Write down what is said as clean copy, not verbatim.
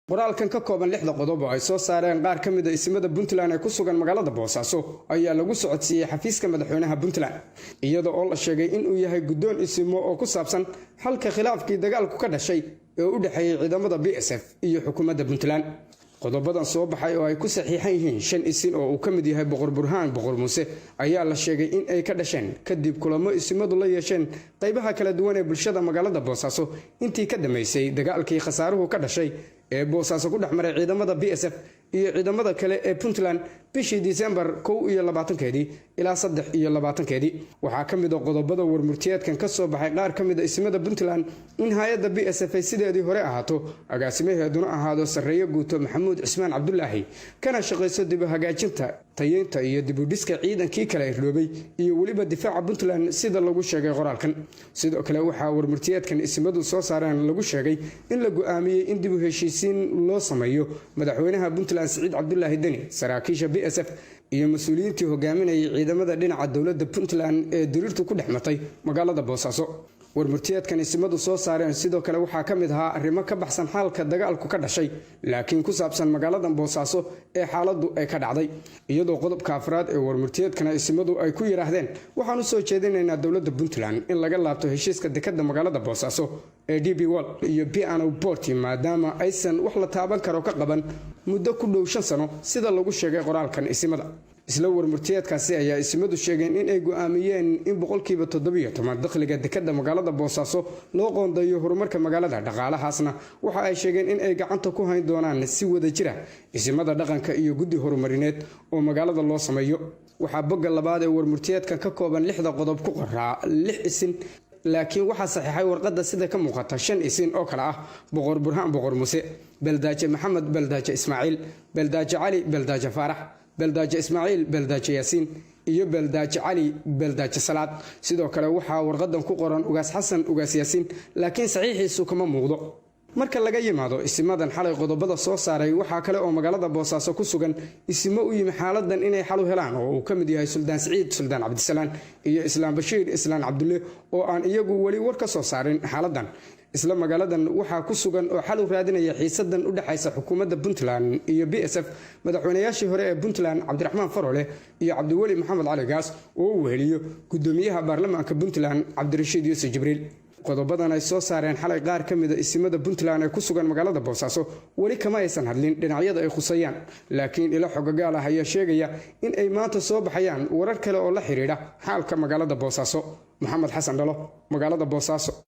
Qoraalkan ka kooban lixda qodob oo ay soo saareen qaar ka mid a isimada Puntland ee ku sugan magaalada Boosaaso ayaa lagu socodsiiyey xafiiska madaxweynaha Puntland, iyada oo la sheegay inuu yahay guddoon isimo oo ku saabsan xalka khilaafkii dagaalku ka dhashay ee u dhexeeyey ciidamada BSF iyo xukuumadda Puntland. Qodobadan soo baxay oo ay ku saxiixan yihiin shan isin oo uu ka mid yahay Boqor Burhaan Boqor Muuse ayaa la sheegay in ay ka dhasheen kadib kulamo isimadu la yeesheen qaybaha kala duwan ee bulshada magaalada Boosaaso intii ka dambeysay dagaalkii khasaaruhu ka dhashay ee Boosaaso ku dhex maray ciidamada BSF iyo ciidamada kale ee Puntland bishii Disembar 21-keedii ilaa 23-keedii. Waxaa ka mid a qodobada warmurtiyeedkan ka soo baxay qaar ka mid a isimada Puntland in hay-adda BSF ay sideedii hore ahaato, agaasimaheeduna ahaado Sarreeye Guuto Maxamuud Cismaan Cabdulaahi, kana shaqayso dib u hagaajinta, tayeynta iyo dib u dhiska ciidankii kala irdhoobay iyo weliba difaaca Puntland, sida lagu sheegay qoraalkan. Sidoo kale waxaa warmurtiyeedkan isimadu soo saareen lagu sheegay in la go-aamiyey in dib u heshiisiin loo sameeyo madaxweynaha Puntland Siciid Cabdulaahi Deni, saraakiisha BSF iyo mas-uuliyiintii hogaaminayay ciidamada dhinaca dowladda Puntland ee diriirtu ku dhex matay magaalada Boosaaso. Warmurtiyeedkan isimadu soo saareen sidoo kale waxaa ka mid ahaa arrimo ka baxsan xaalka dagaalku ka dhashay, laakiin ku saabsan magaaladan Boosaaso ee xaaladdu ay ka dhacday, iyadoo qodobka afraad ee warmurtiyeedkana isimadu ay ku yidhaahdeen: "Waxaan usoo jeedinaynaa dowladda Puntland in laga laabto heshiiska dekadda magaalada Boosaaso ee DP World iyo P&O Port, maadaama aysan wax la taaban karo ka qaban muddo ku dhow 5 sano," sida lagu sheegay qoraalkan isimada. Isla warmurtiyeedkaasi ayaa isimadu sheegeen in ay go-aamiyeen in 17% dakhliga dekadda magaalada Boosaaso loo qoondeeyo horumarka magaalada. Dhaqaalahaasna waxa ay sheegeen in ay gacanta ku hayn doonaan si wada jira isimada dhaqanka iyo guddi horumarineed oo magaalada loo sameeyo. Waxaa bogga labaad ee warmurtiyeedkan ka kooban lixda qodob ku qoraa lix isin, laakiin waxaa saxiixay warqadda, sida ka muuqata, shan isin oo kale ah Boqor Burhaan Boqor Muuse, Beldaaje Maxamed Beldaaje Ismaaciil, Beldaaje Cali Beldaaje Faarax, Beldaaje Ismaaciil Beldaaje Yaasiin iyo Beldaaje Cali Beldaaje Salaad. Sidoo kale waxaa warqadan ku qoran Ugaas Xasan Ugaas Yaasiin, laakiin saxiixiisu kama muuqdo. Marka laga yimaado isimadan xalay qodobada soo saaray, waxaa kale oo magaalada Boosaaso ku sugan isimo u yimi xaaladan inay xal u helaan, oo uu ka mid yahay Suldaan Siciid Suldaan Cabdisalaan iyo Islaam Bashiir Islaan Cabdulle, oo aan iyagu weli war ka soo saarin xaaladan. Isla magaaladan waxaa ku sugan oo xal u raadinaya xiisadan u dhexaysa xukuumadda Puntland iyo BSF madaxweynayaashii hore ee Puntland Cabdiraxmaan Farole iyo Cabdiweli Maxamed Cali Gaas, oo uu weheliyo gudoomiyaha baarlamaanka Puntland Cabdirashiid Yuusuf Jibriil. Qodobadan ay soo saareen xalay qaar ka mida isimada Puntland ee ku sugan magaalada Boosaaso weli kama aysan hadlin dhinacyada ay khusayaan, laakiin ilo xogogaal ah ayaa sheegaya in ay maanta soo baxayaan warar kale oo la xidhiidha xaalka magaalada Boosaaso. Maxamed Xasan Dhalo, magaalada Boosaaso.